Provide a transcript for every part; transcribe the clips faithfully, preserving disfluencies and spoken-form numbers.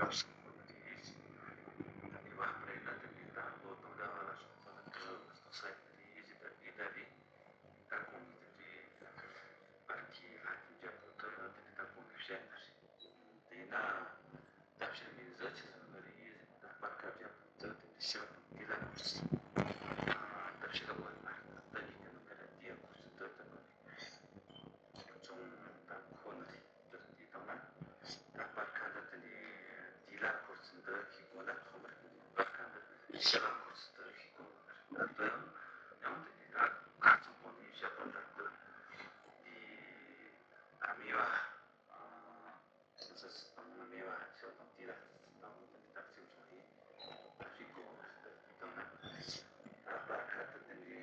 སྐབས་སུ་འཁོར་ནི་རེད། ད་ནི་བ་སྤུ་རེ་ན་དེ་འདྲའི་ད་ལོ་དང་ཟླ་བ་ལ་སོགས་པ་ལ་དུ་རྟོགས་ས་ཡོད་རེད། ད་དེ་ད་རེད། ད་གོང་ནས་དེ་འདྲའི་སྤར་ཁའི་ལྷ་ཆོས་རྒྱལ་པོ་དུ་དེ་ད་གོང་ནས་བཤད་ན་རེད། དེས་ན་ད་བཤད་ནས་གཟི་ཆི་ཟིག་གི་རེད། ད་སྤར་ཁ་རྒྱལ་པོ་དུ་དེ་འདྲའི་ཕྱག་དང་དེ་ལ་འཁོར་སྲིད། ད་ཕྱི་ལ་བ་ན་ད་ནི་དེ་ནང་གི་ར་དེ་འཁོར་སྲིད་དུ་དེ་ནང་གི་ཅུང་ད་ཁོ་ན་རེད། དེ་དང་ན་ད་སྤར་ཁ་འདི་དེ་འདྲའི་དེ་ལ་འཁོར་ཚུལ་འདི་ཤེས་དགོས་ན་ཐོག་མར་སྤར་ཁ་འདི་ཕྱི་ལ་འཁོར་ཚུལ་འདི་ཤེས་དགོས་པ་རེད། འདི་ཡང་ཡང་དེ་འདྲའི་ད་ཁ་ཚུགས་པོ་ནས་བཤད་པ་འདྲ་འདི་དེ་ད་མེ་བ་ཨ་སོ་སོ་དང་མེ་བ་ཤོ་དང་དེ་ལ་དང་དེ་འདྲའི་ད་ཚིག་ཚོ་ཡིན། ད་ཤེས་དགོས་པ་རེད། དེ་དང་ན་ད་སྤར་ཁ་འདི་དེ་འདྲའི་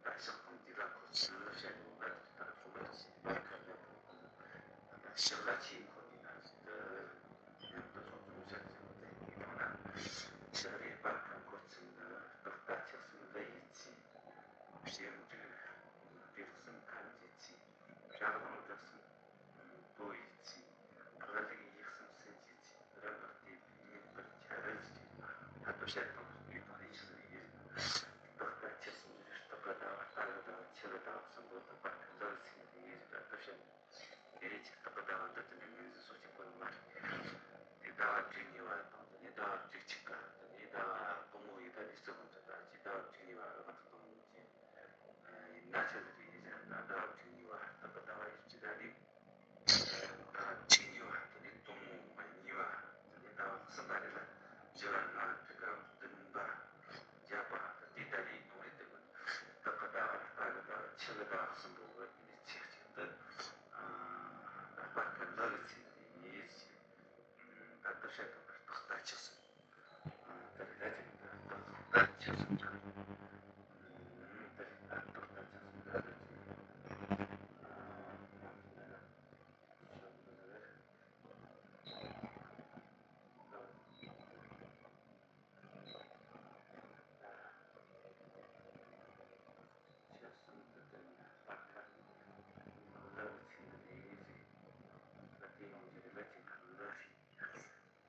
ད་ཕྱག་དང་དེ་ལ་འཁོར་ཚུལ་བཤད་ཡོད་པ་དེ་ལྟར་ཐོག་མར་སྤར་ཁ་ལ་འཁོར་ན་ཕྱག་ལ་ཆེས་འཁོར་ནས་ན་ཟེར་དུ་མཉམ་དུ་སོགས་ཅུང་ཟད་ཅིག་དེ་ཡིན་ན། ཕྱག་ལས་སྤར་ཁ་འཁོར་ཚུལ་ནི། རྟག་ལྟ་ཆགས་གསུམ་ལུ་ཡི་ཚེ། ཞེས་འབྲུ་བྲེ་གསུམ་ཁ་འབྱེད་ཚེ། བྱ་རླུང་སྦྲུལ་གསུམ་བུ་ཡི་ཚེ། ཕག་ལུག་ཡུག་གསུམ་སུན་གྱི་ཚེ། རིམ་པར་བལྟས་པས་ཉན་པར་བྱ་རི་ཟེར། ད་ལྟ་བཤད་དང་དེ་དང་ནི་ཆི་ཟིག་ཡིན། རྟག་ལྟ་ཆགས་གསུམ་ཟེར། རྟག་གི་ཟླ་བ། ལྟ་གི་ཟླ་བ། འཆི་གི་ཟླ་བ་གསུམ་པོ་དང་སྤར་ཁ་ལུ་ཡི་ཚེ་ནི་ཡིན་ཟེར། ད་ལྟ་བཤད་དེ་རེད། ཅིག་རྟག་གི་ཟླ་བ་འདི་དེ་འདྲའི་ངོས་འཛིན་སོགས་བྱེད་དགོས་ནི་མ་རེད། དེ་ཟླ་བ་བཅུ་གཉིས་པ་དང་དེ་ནས་ཟླ་བ་བཅུ་གཅིག་པ། དེ་ནས་ཟླ་བ་དང་པོ་ཡི་ད་ནི་རྩི་ལོ་འདི་ད་ཅི་ཟླ་བ་བཅུ་གཉིས་པ་རུ་མ་དང་པོ་ཅི་ཡིན་ན་ཆི་ཟིག་ཡིན་ཟེར་ན། ཟླ་བ་བཅུ་གཉིས་པ་རྟག་གི་ཟླ་བ་ཡིན་གྱི་ད་ནི་ཟླ་བ་བཅུ་གཉིས་པ་དེ་ནས་དང་པོ་གཉིས་པ་དེ་ནས་ཟླ་བ་གསུམ་པ་རེད་ལ། བཞི་པ་ལྔ་པ་དྲུག་པ་བདུན་པ་བརྒྱད་པ་དེ་ད་ནི་ཡོང་རེད། དེ་རྟག་གི་ཟླ་བ། ལྟ་གི་ཟླ་བ། འཆི་གི་ཟླ་བ་གསུམ་པོ་གི་དེ་ནས་ཚེས་གཅིག་ཏུ། ཨ། སྤར་ཁ་ལུ་ཡི་ཚེ་ནི་ཡིན་ཟེར། ད་ལྟ་བཤད་དང་རྟག་ལྟ་ཆགས་གསུམ། ཨ། ད་རེས་ད་ཅིག་ད་རྟག་ལྟ་ཆགས་གསུམ་ད། ཨ། ད་རེས་ད་རྟག་ལྟ་ཆགས་གསུམ་ད་ད་ཅིག་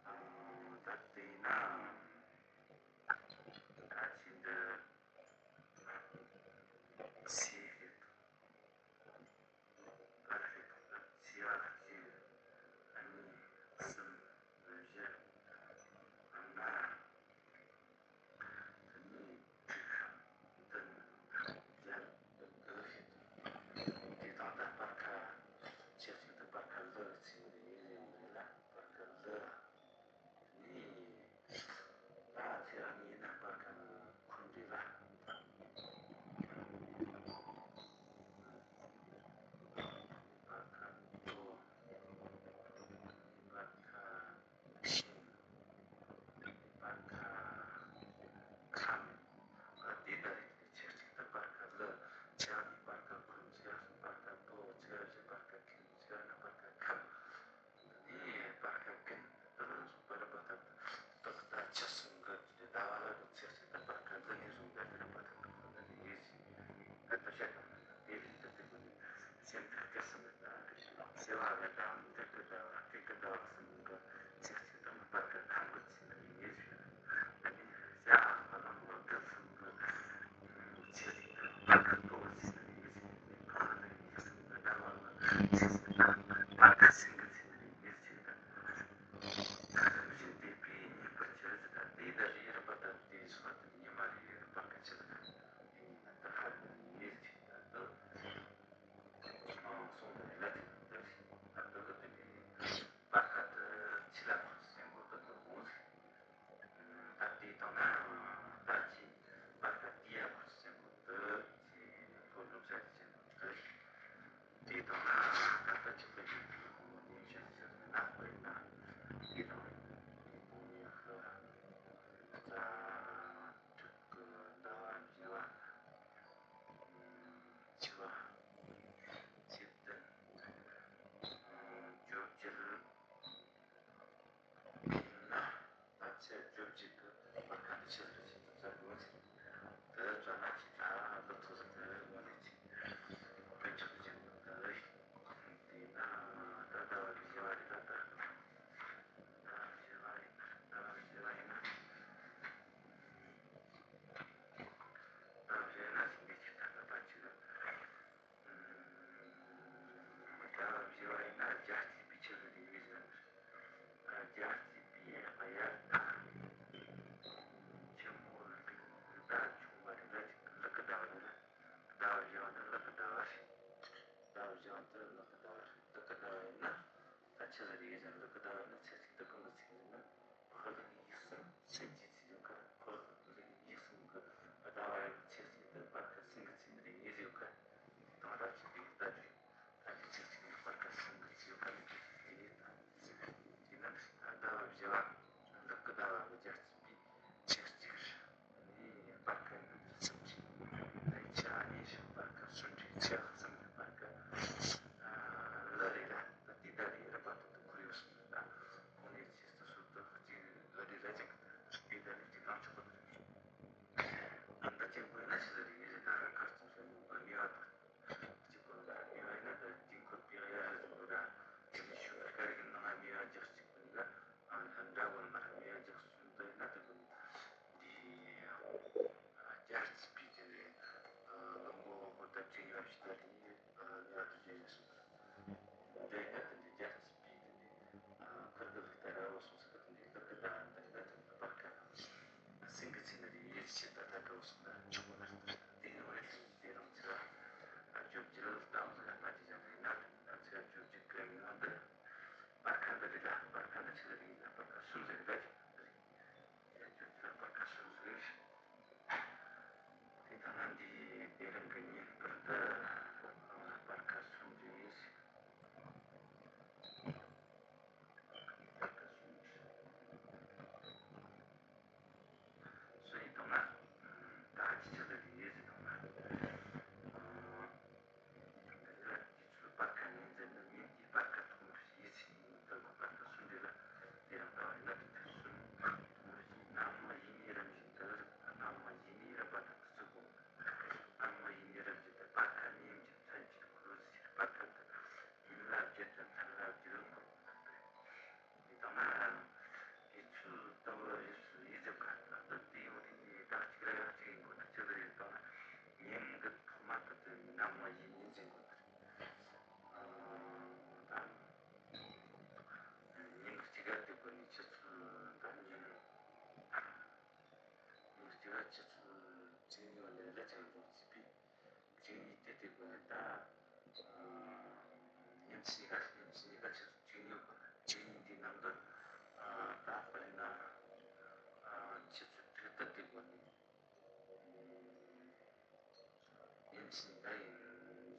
ཨ། ད་དེས་ན་ད་ཅི་འདི་ ཞིག་ལ་ལི་ཡི་ལ་དུ་ཡོད་ཡོད་སོང་། འདི་ཡིན་ན་དེ་འདྲའི་རྒྱལ་ཁབ་སྤྱི་དེ་འདྲའི་ཁུར་གི་ལུགས་ལྟར་ར་བ་སོང་ས་གི་དེ་འདྲའི་ཁུར་གི་ལ་འདི་ཡིན་ན་དེ་འདྲ་པར་ཁ་སེང་གི་ཚེ་ན་རེ་ཡེ་ཆེ་ད་ལྟ་འགྲོ་སོང་ན་ཆོག་གི་ལ་དེ་ཡང་རེད། དེ་རང་ཚེ་ར་བཅོ་བརྒྱད་ལ་ལྟ་བུ་ལ་ང་དེ་ཡང་རེད་ན་དེ་ང་ཚེ་ར་བཅོ་བརྒྱད་གི་ཡོང་འདི་པར་ཁ་འདི་རེད་ལ། པར་ཁ་འདི་ཆེ་ལ་རེད་ན་པར་ཁ་སུམ་རེད་ལ་རེད། དེ་ལྟར་ན་འདིའི་དེ་རིང་གི་ཉིན་དཀར་འདི་པར་ཁ་སུམ་རེད། པར་ཁ་སུམ་རེད། སུ་ཡིན་དང་ན་ད་ཅི་ཆ་ལ་ཡིན་ཟེར་དང་ན། འདི་ལ་དུས་ཚོད་པར་ཁ་ཉིན་ཟེར་ན་ཉིན་གྱི་པར་ཁ་ཐོག་མར་ཡིད་ཆེས་ཡིན་དང་པར་ཁ་སུམ་རེད་ལ། དེ་ཡང་ད་ཡིན་ན་དུས་ཚོད་གསུམ་ཐོག་མར་ཡིད་སྣང་བ་ཡིད་གཉིས་རང་བཞིན་དུ་སྣང་བ་ཡིད་གཉིས་ར་པ་དང་ཁུ་ཚུར་གོ། སྣང་བ་ཡིད་གཉིས་རང་བཞིན་དུ་པར་ཁ་ཉིན་གྱི་མཚན་གྱི་འཁོར་ལོ་ཟེར་པར་ཁ་དུ་ཡིན་ལ་བརྒྱད་དུ་མཚན་ལ་བརྒྱད་འཁོར་ལོ་དང་ན། དུས་ཚོད་ལྟ་བུ་རིས་སུ་ཡིད་ཟེར་ཁ་ལ་ད་དེ་ཡོད་དེ་ནི་ད་གཅིག་ར་ཡང་གཅིག་ཡིན་དགོས་ན་ཅི་ཟེར་ཡོད་དང་ན། ཉིན་གྱི་ཐོག་མ་དེ་ཚོ་ནི་སྣང་བ་ཡིད་གཉིས་ཟེར་དགོས་ན། ཨ་ད་ཉིན་གཅིག་ག་དེ་དགོས་ནི་ཆུ་ཚོད་ད་ཉིན་ཉིན་གཅིག་ག་ཆུ་ཚོད་བཅུ་གཉིས་ལས་ལ་ཅང་འགོར་རྩིས་པས། གཅིག་གཉིས་དེ་དེ་དགོས་ན་ད། ཉིན་གཅིག་གཉིས་ཀ་ཉིན་གཅིག་གཉིས་ཀ་ཆུ་ཚོད་བཅུ་གཉིས་དགོས་ན་གཅིག་གཉིས་དེའི་ནང་དུ་ད་དཔེར་ན་ཆུ་ཚོད་དྲུག་ཏུ་དེ་དགོས་ནས་ཉིན་གཅིག་གཉིས་ཀ་ཡིན་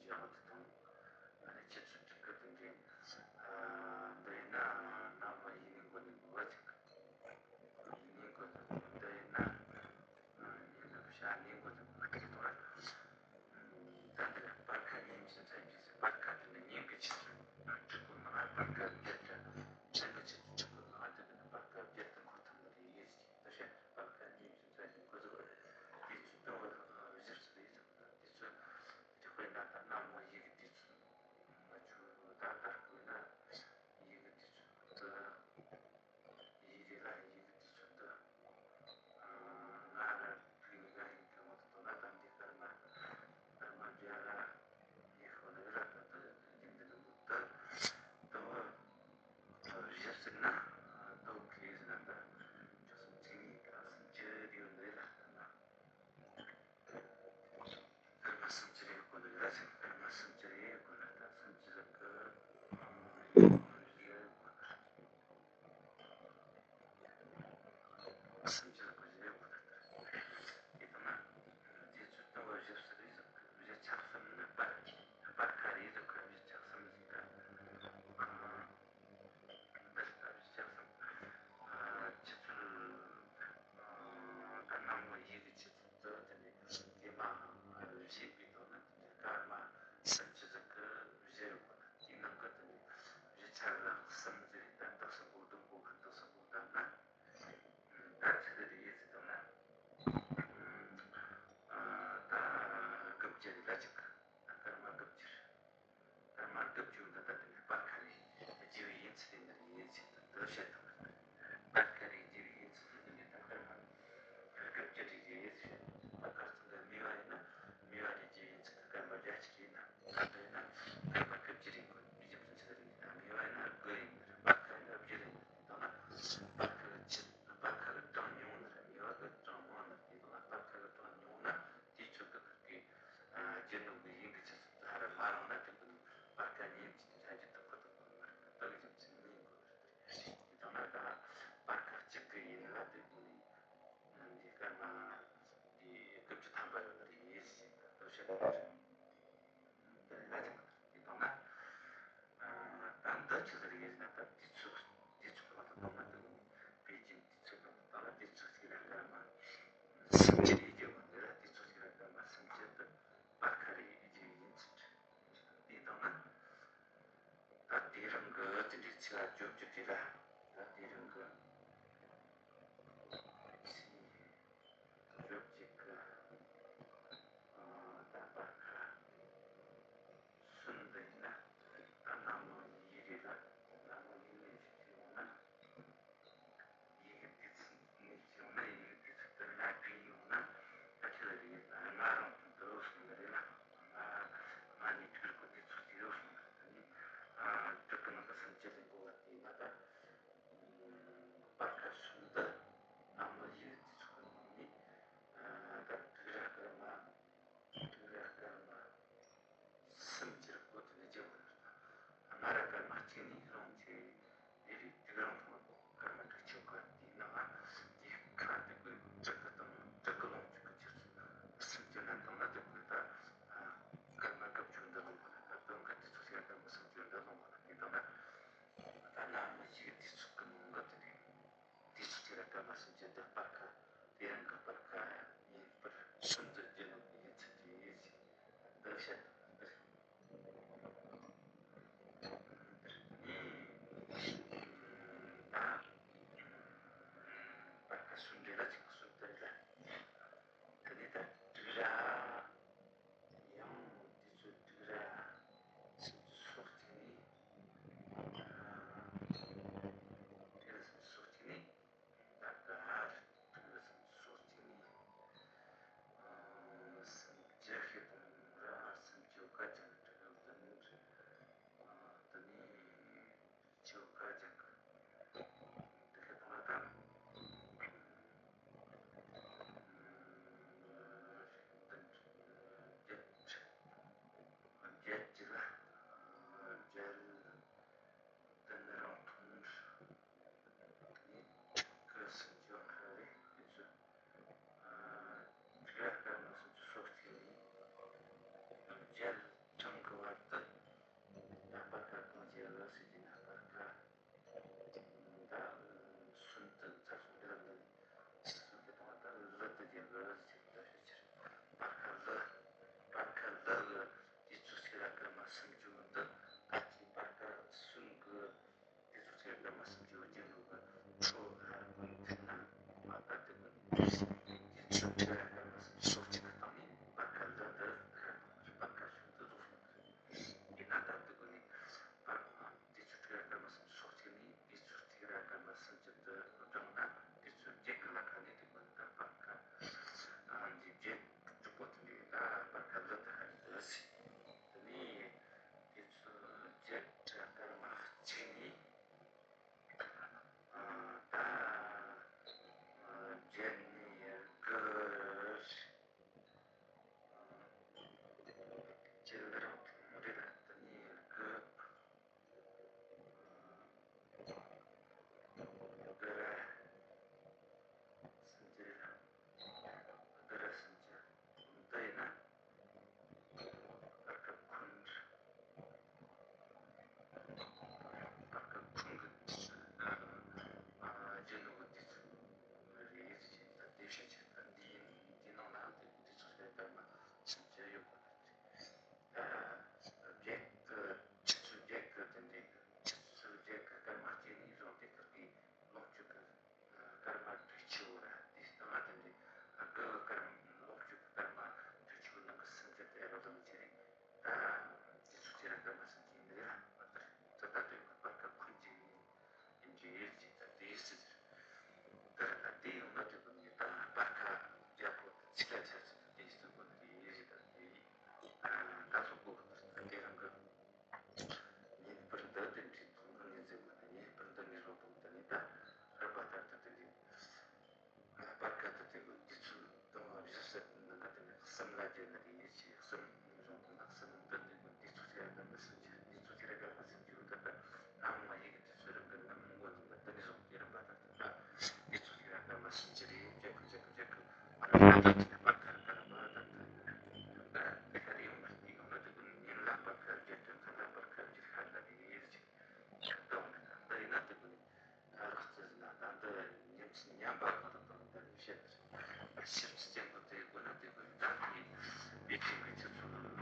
བཞག་དེ་དང་ཆུ་ཚོད་དྲུག་གི་དེ་འདྲའི་འདི་ཡིན་ན་སྣང་བ་ཡིད་གཉིས་དགོས་ནས་དགོས་པ་ཅིག་ཡིད་གཉིས་དགོས་ན་འདི་ཡིན་ན། ཉིན་ནམ་ཞག་གཉིས་འགོར་དུས་ང་ཚོའི་ཐོག་ལ། ད་འདི་ལ་པར་ཁ་ཉིན་གྱི་མཚན་གྱི་ཟེར་པར་ཁ་དེ་ནི་ཉིན་གྱི་ཆུ་ཚོད་དྲུག་པོ་ནང་ལ་པར་ཁ་བརྒྱད་དྲ། མཚན་གྱི་ཆུ་ཚོད་དྲུག་པོ་ནང་ལ་དེ་ནི་པར་ཁ་བརྒྱད་དུ་འཁོར་ཐུབ་ནི་རེད་ཟེར། ད་བཤད་པར་ཁ་ཉིན་གྱི་མཚན་གྱི་འཁོར་ཐུབ་རེད། དེ་ཚོ་ལྟ་བུ་གཞིར་ཚུལ་ཡིན་ཙང་དེ་ཚོ་དེ་དཔེར་ན་ད་སྣང་བ་ཡིད་ཀྱི་དུས་ཚོད་ང་ཆུ་ད་ལྟར་བཀོད་ན་ཡིད་ཀྱི་དུས་ཚོད་དུ། ཡིད་རེ་ལ་ཡིད་ཀྱི་དུས་ཚོད་དུ། ང་ར་དུས་ཡིན་ན་ཡིན་གྱི་འོག་ཏུ་ན་དམ་པའི་སྐར་མ། སྐར་མ་བརྒྱ་ར་ཡིད་ཤོ་ནི་ར་ད་དུ་རྒྱུན་དུ་ནི་འདུག་ཏུ། དུ་བ་ཞིབ་ཟེར་ན་དུ་ཁེ་ཟེར་ན་ད་ཆུ་སུམ་ཚིག་ནི་ད་སུམ་ཅུ་རེ་ཡོད་ནི་རེད་ལ་ད་ན། སྐར་མ་སུམ་ཅུ་རེ་དགོས་ནི་རེད་ཟེར། སྐར་མ་སུམ་ཅུ་རེ་དགོས་ན་ད་སུམ་ཅུ་ཟེར་གི་སུམ་ཅུ་ཟེར་གི་རེ་དགོས་ན་ད། དེ་ལྟ་ན་དེ་ཚོ་ལྟ་བ་བཞི་སུ་རེད་ཟེར་གི་བཞི་ཆ་གསུམ་ནི་པར་པར་ཁ་རེད་ཟེར་གི་བཞི་ཆ་གསུམ་ཟེར་གི་འདི་ལྟ་བཞི་ཆ་གསུམ་ཆུ་ཚོད་ད་སྣང་བ་ཡིད་ཀྱི་ཆུ་ཚོད་དུ་དེ་ནས་དེ་མ་བཞི་པའི་ཐོག་ན་དེ་ནས་སྐར་མ་སུམ་ཅུ་ཟིག་གི་བཞི་ཡོད་པ་དེའི་ནང་གི་དེ་ནས་བཞི་ཆ་ལ་གསུམ་ཟེར་ད་འདི་གསུམ་པོ་བདུན་པོ་གི་འདི་གསུམ་པོ་བཏང་ན་ད་ཆི་ཟིག་རེད་ཟེར་བཏང་ན་ད་དགུ་བཅུ་རེད་ད་ཅིག་སྐར་མ་དགུ་བཅུ་རེད། སྐར་མ་དགུ་བཅུ་འདི་ལྟར་དེ་ནས་པར་ཁ་རེ་རྒྱས་པའི་ཡིན་ཚུལ་དེ་འདིར་ཡིན་ཚུལ་དུ་འདི་བཤད་དང་། པར་ཁ་རེ་རྒྱས་པའི་ཡིན་ཚུལ་དེ་ནས་ད་སྐར་མ་དགུ་བཅུ་རེ་རྒྱས་ཡིན་ཚུལ། པར་ཁ་ཚོ་འདི་མི་བ་ཡིན་ན་མི་བ་རེ་རྒྱས་ཡིན་ཚུལ་དུ་སྐར་མ་བརྒྱད་ཅུ་རེ་ཡིན་ན། ད་འདི་ཡིན་ན་སྐར་མ་དགུ་བཅུ་རེ་དགོས་མི་རྒྱུ་མཚན་ཚུལ་རེ་ཡིན་ན་མི་བ་ཡིན་ན་དགུ་ཡིན་ནི་རེད། པར་ཁ་ཡིན་ན་བརྒྱད་རེ་ཡིན་ནི་རེད། དང་ན་པར་ཁ་གི་ཆེད་པར་ཁ་གི་གྲངས་ཉུང་ནི་རེད། མི་བ་གི་གྲངས་མང་ནི་རེད། དང་ན་པར་ཁ་གི་གྲངས་ཉུང་ན་དེའི་ཚོད་དུ་ཁུར་གི་རྒྱུ་ནོར་གྱི་ཡིན་གྱི་ཆེད་དུ་ཧ་ར་མ་རུང་ན་དེ་ཀུན་པར་ཁ་ཉིན་གཅིག་ཏུ་བྱ་རྒྱུ་དག་པོ་དག་པོ་མ་རེད། དག་གི་རྒྱུ་མཚན་ནི་ཡིན་དགོས་པ་རེད། དེ་ལྟར་ན་ད་པར་ཁ་གཅིག་གི་ཡིན་ན་དེ་ཀུན་ནི་འདི་སྐར་མ་འདི་དགུ་བཅུ་ཐམ་པ་ཡོད་པ་རེད་ཟེར་ད་བཤད་པ་རེད། དེ་ལ་ཅིག་དེ་ལྟར་ན་ད་འདི་ཆི་ཟིག་ཡིན་ན་ད་དུས་ཚོད་དུས་ཚོད་ལ་ད་ལྟ་ན་དེ་ཀུན་པེ་ཅིན་དུས་ཚོད་ལ་ད་ལྟ་དུས་ཚོད་ཅིག་ལ་སྐར་མ་སུམ་ཅུ་རེ་རྒྱས་པ་འདི་ལ་དུས་ཚོད་ཅིག་ལ་སྐར་མ་སུམ་ཅུ་དུ་པར་ཁ་རེ་རྒྱས་ཡིན་ཚུལ་དེ་དང་ན། ད་དེ་རིང་གི་དེ་འདྲའི་ཚེས་པ་བཅོ་བརྒྱད་དེ་ལ་ད་དེ་རིང་གི་ཚེས་བཅོ་བརྒྱད་གི་ད་པར་ཁ་སུམ་འདི་ཡིན་ན་ད་སྣང་བ་ཡིད་རེད་ལ། སྣང་བ་ཡིད་ནས་ཞིག་ཡོང་ན། ཡི་གེ་དུས་ཚོད་ནས་བྱུང་ན་ཡི་གེ་དུས་ཚོད་དུ་ང་བྲིས་ཡོང་ན་ད་ཆི་ལ་རེད། ང་རང་དུ་འདི་རུ་སོང་ནི་རེད་ལ། ང་ སུམ་ཅུ་དེ་སྤར་ཁ་དེ་རིང་གི་སྤར་ཁ་ངེས་པར་སུམ་དུ་བརྗེ་ནོ་གི་ཡིན་ཚུལ་གྱི་ཡིན་ཞིག་འདི་བཤད་དང་འདིར། འདིར་ནི་ད་སྤར་ཁ་སུམ་འདྲེ་ལ་ཅིག་སུམ་དུ་རེད་ལ། དེ་ནས་ད་དྲུག་ར། ཡང་དེ་ཚོ་དྲུག་ར་སུམ་ཅུ་སོ་གཅིག་ནས། དྲུག་ར་སུམ་ཅུ་སོ་གཅིག་ནས་ད་ག་དྲུག་ར་སུམ་ཅུ་སོ་གཅིག་ནས། སུམ་ཅུ་ཞེ་དང་ར་སུམ་ཅུ་ཀ་ཅང་དྲུག་ར་བདུན་རེད། དེ་ནས། ཆོ་ག་ཅང་གི་འདི་གི་ཐོག་ལ་ད། བརྒྱད་བརྒྱད་ཅིག་ལ་བརྒྱད་བདུན་རང་ཐུང་ནི་ཀི་སུམ་ཅུ་ཁ་རེ་དེ་ཚོ་དྲུག་སྐར་མ་སུམ་ཅུ་སོ་གཅིག་ནས་བརྒྱད་གྲངས་ཀྱི་བར་དུ། ཡང་སྤར་ཁ་གང་བྱེད་ལ་ཟེར་གྱི་ན་སྤར་ཁ་ད་སུམ་དུ་ཚར་སོང་རེད་ལ། སུམ་གྱི་སྟེང་ད་ལི་དུ་རྒྱབ་ལ་ཟེར་གྱི་ད་ཤོད་ཕྱིར་སྤར་ཁ་ལི། སྤར་ཁ་ལི་ལ་དུས་ཚོད་ཕྱི་ར་སྐར་མ་སུམ་ཅུ་འདི་ད་ཅི་སྤར་ཁ་གསུམ་གི་དུས་ཚོད་ཕྱི་ར་སྐར་མ་སུམ་ཅུ་རྒྱུ་ནོ་གི་ཁྲོ་ལྷ་ར་ཀུན་ཐུག་ན་མ་ད་དེ་གི་དུས་ཚོད་ཕྱི་ར་སྐར་མ་སུམ་ཅུ་སོ་གཅིག་གི་སྟེང་ནས་སྤར་ཁ་ལི་འདི་ཁ་སྤར་ཁ་ཤུགས་དུ་རྫོགས་སོང་། ཡིན་ན་ད་འདི་གོ་ནས་སྤར་ཁ་དུས་ཚོད་ཕྱི་ར་སྐར་མ་སུམ་ཅུ་སོ་གཅིག་ནས་དུས་ཚོད་ཕྱི་ར་སྐར་མ་སུམ་ཅུ་དུ་བགྲངས་ན་དུས་ཚོད་བརྒྱད་ཀྱི་ལ་ཁ་ནས་དེ་གོ་ནས་ད་སྤར་ཁ་འདི་བརྒྱད་དྲུག་པོ་དེ་ནས་ད་སྤར་ཁ་ལི་དུ་ཧ་ནས་དུ་སི་དེ་ནས་དུས་ཚོད་བརྒྱད་སྐར་མ་གཅིག་ནས་ད་བརྒྱད་ནས་དགུ། ཅེས་འདི་རང་ཐུང་རེད་ལ་དེ་ནས་དགུ། དགུ་ར་སུམ་ཅུ་རེད་ལ། དགུ་ར་སུམ་ཅུ། འདི་ཡིན་ན་སྤར་ཁ་འཁོན། སྤར་ཁ་འཁོན་གི་དུས་ཚོད་ཨ་རྒྱུ་ནོ་གི་དུས་ཚོད་རེད་ཅེས་ད་དེ་བཤད་ཅེས་ད་འདི་ཡིན་འདི་ནང་ན་དེ་དུས་ཚོད་སྐར་མ་སུམ་ཅུ་ཡོད་པ་རེད། ཨ་བརྒྱད་དུ་ཆུ་ཚོད་བརྒྱད་དུ་དེ་འདྲའི་ཆུ་ཚོད་བརྒྱད་དུ་སྐར་མ་གཅིག་ནས་བཟུང་སྟེ་ཁག་གི་ལོངས་སྤྱོད་ཀྱི་སྐར་མ་དྲུག་ཅུ་བོ་ར་དེ་སྟེང་ལ་དེ་འདྲའི་དགུ་སྐར་ལོངས་སྤྱོད་ཀྱི་སྐར་མ་དྲུག་ཅུ་བོ་ནང་གི་སུམ་ཅུ་དེ་རོ་དང་བཅས་རེད། ད་དུས་ཚོད་ཅི་ར་སྐར་མ་སུམ་ཅུ་ཡིན་ནི་ར་མ་ལྟར་ད་ལྟ་དུས་ཀྱི་སྤར་ཁ་འཁོན་གཅིག་ཡིན། ཡིན་གྱི་ཡོད་ཅེས་ད་དེའི་སྲིད། ད་ད་དེ་ཡོང་ན་དེ་ཀུན་ནི་ད་སྤར་ཁ་རྒྱལ་པོ་ཚིག་ལ་ཆ་ཚིག་ཏུ་དེའི་སྲིད་ཀུན་དེ་ཡིན་རེད། ད་དེ་ད་སོག་པོ་ཀུན་ད་དེ་རང་གི་ངེས་པར་འདི་དེ་འདྲའི་ཐོག་ནས་ངེས་འཛིན་མ་ད་ངེས་པར་འདི་ནས་རོ་དང་ད་ནི་ད་རིམ་པ་ལྟར་དུ་དེ་འདྲའི། སྤར་ཁ་དུ་དེ་གི་དུས་ཚོད་དང་བཞི་ཟེར་ནང་ག་དེ་ནས་གསུམ་ལ་བརྗེ་ན་རེ་ཡིན་ཞེས་གསུམ་ནས་བཟུང་དུ་ནག་གསུམ་འདི་དེ་གི་དུས་ཚོད་ཅི་ར་སྐར་མ་སུམ་ཅུ་དུས་ཚོད་ཅི་ར་སྐར་མ་སུམ་ཅུ་ད་ལྟ་ཨ་མ་ཡི་གི་དུས་ཚོད་རིང་གི་ནམ་མགོ་ནས་ད་དེ་ནས་བཟུང་དེ་རིམ་པ་ལྟར་དུ་ད་དུས་ཚོད་ཅི་ར་སྐར་མ་སུམ་ཅུ་རེ་བརྒྱད་ཁུ་བརྒྱད་ཁུ་བརྒྱད་ཁུ་ཨ་ར་ད་ད་དེ་ནས་སྤར་ཁ་སྐར་མ་ད་ད་ད་དེ་ཁ་རེ་ཡོང་ན་དེ་ཡོང་ན་དེ་གི་ཉིན་ལ་སྤར་ཁ་བརྒྱད་དོན་ཁ་ལ་སྤར་ཁ་བརྒྱད་ཁ་ལ་རེ་ཡིན་ཞེས་ད་འོ་ན་ད་ཡིན་ན་དེ་གི་ད་ཁོ་ཚོས་ན་ད་འདི་ཉམས་ཉམས་པ་གང་དང་གང་དང་བཤད་པར་ཞིབ་ཅིང་གོ་དེ་དགོས་ན་དེ་དགོས་ད་དེ་མི་ཁྱིམ་གྱི་ཆུ་ཚོད་